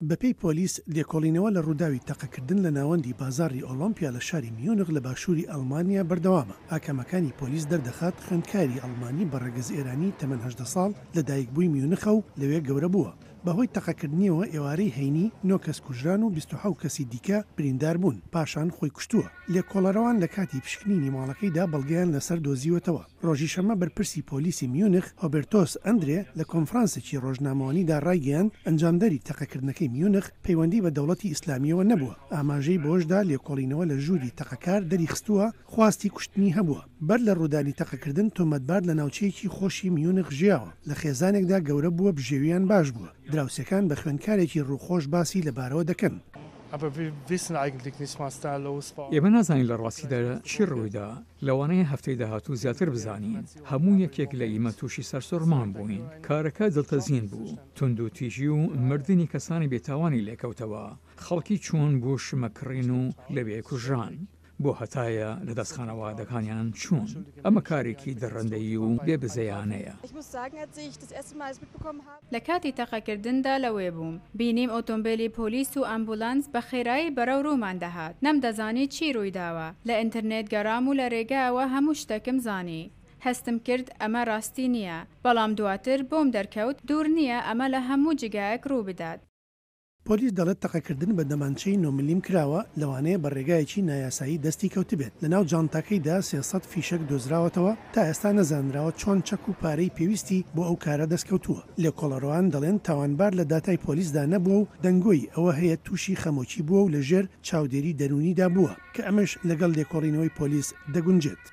بەپێی پۆلیس، لێکۆڵینەوە لە ڕووداوی تەقەکردن لە ناوەندی بازاڕی ئۆڵۆمپیا لە شاری میونخ لە باشووری ئەڵمانیا بەردەوامە. ئاکامەکانی پۆلیس دەردەخات خوێندکاری ئەڵمانی بە ڕەگەز ئێرانی تەمەن 18 ساڵ لەدایکبووی میونخە و لەوێ گەورە بووە. بەهۆی تەقەکردنیەوە ئێوارەی هەینی نۆ کەس کوژران و 27 کەسی دیکە بریندار بوون، پاشان خۆی کوشتووە. لێکۆڵەرەوان لە کاتی پشکنینی ماڵەکەیدا بەڵگەیان لەسەر دۆزیوەتەوە. ڕۆژی شەممە بەرپرسی پۆلیسی میونخ هۆبێرتۆس ئەندرێ لە کۆنفرانسێکی ڕۆژنامەوانیدا ڕایگەیاند، ئەنجامدەری تەقەکردنەکەی میونخ پەیوەندی بە دەوڵەتی ئیسلامییەوە نەبووە، ئاماژەی بەوەشدا لێکۆڵینەوە لە ژووری تەقەکار دەریخستووە خواستی کوشتنی هەبووە. بەر لە ڕوودانی تەقەکردن تۆمەتبار لە ناوچەیەکی خۆشی میونخ ژیاوە، لە خێزانێکدا گەورە بووە بژێوییان باش بووە، دراوسێکان بە خوێندکارێکی ڕووخۆش باسی لەبارەوە دەکەن. ئێمە نازانین لە ڕاستیدا چی ڕوویدا، لەوانەیە هەفتەی داهاتوو زیاتر بزانین. هەموو یەکێک لە ئیمە تووشی سەرسوڕمان بووین. کارەکە دڵتەزین بوو. توندوتیژی و مردنی کەسانی بێتاوانی لێکەوتەوە. خەڵکی چوون بۆ شمەک کڕین و لەوێ کوژران. بۆ هەتایە لە دەست خانەوادەکانیان چوون. ئەمە کارێکی دڕندەیی و بێ بزەیانەیە. لە کاتی تەقەکردندا لەوێ بووم. بینیم ئۆتۆمبێلی پۆلیس و ئەمبولانس بە خێرایی بەرەو روومان دەهات. نەمدەزانی چی روویداوە. لە ئینترنێت گەڕام و لە رێگایەوە هەموو شتەکم زانی. هەستم کرد ئەمە راستی نییە. بەڵام دواتر بۆم دەرکەوت دوور نییە ئەمە لە هەموو جیگایەک رووبدات. پۆلیس دەڵێت تەقەکردن بە دەمانچەی نۆ ملیم کراوە، لەوانەیە بە ڕێگایەکی نایاسایی دەستی کەوتبێت. لەناو جانتاکەیدا 300 فیشەک دۆزراوەتەوە، تا ئێستا نەزانراوە چۆن چەک و پارەی پێویستی بۆ ئەو کارە دەستکەوتووە. لێکۆڵەرەوان دەڵێن تاوانبار لە داتای پۆلیسدا نەبووە و دەنگۆی ئەوە هەیە تووشی خەمۆکی بووە و لەژێر چاودێری دەروونیدا بووە، کە ئەمەش لەگەڵ لێکۆڵینەوەی پۆلیس دەگونجێت.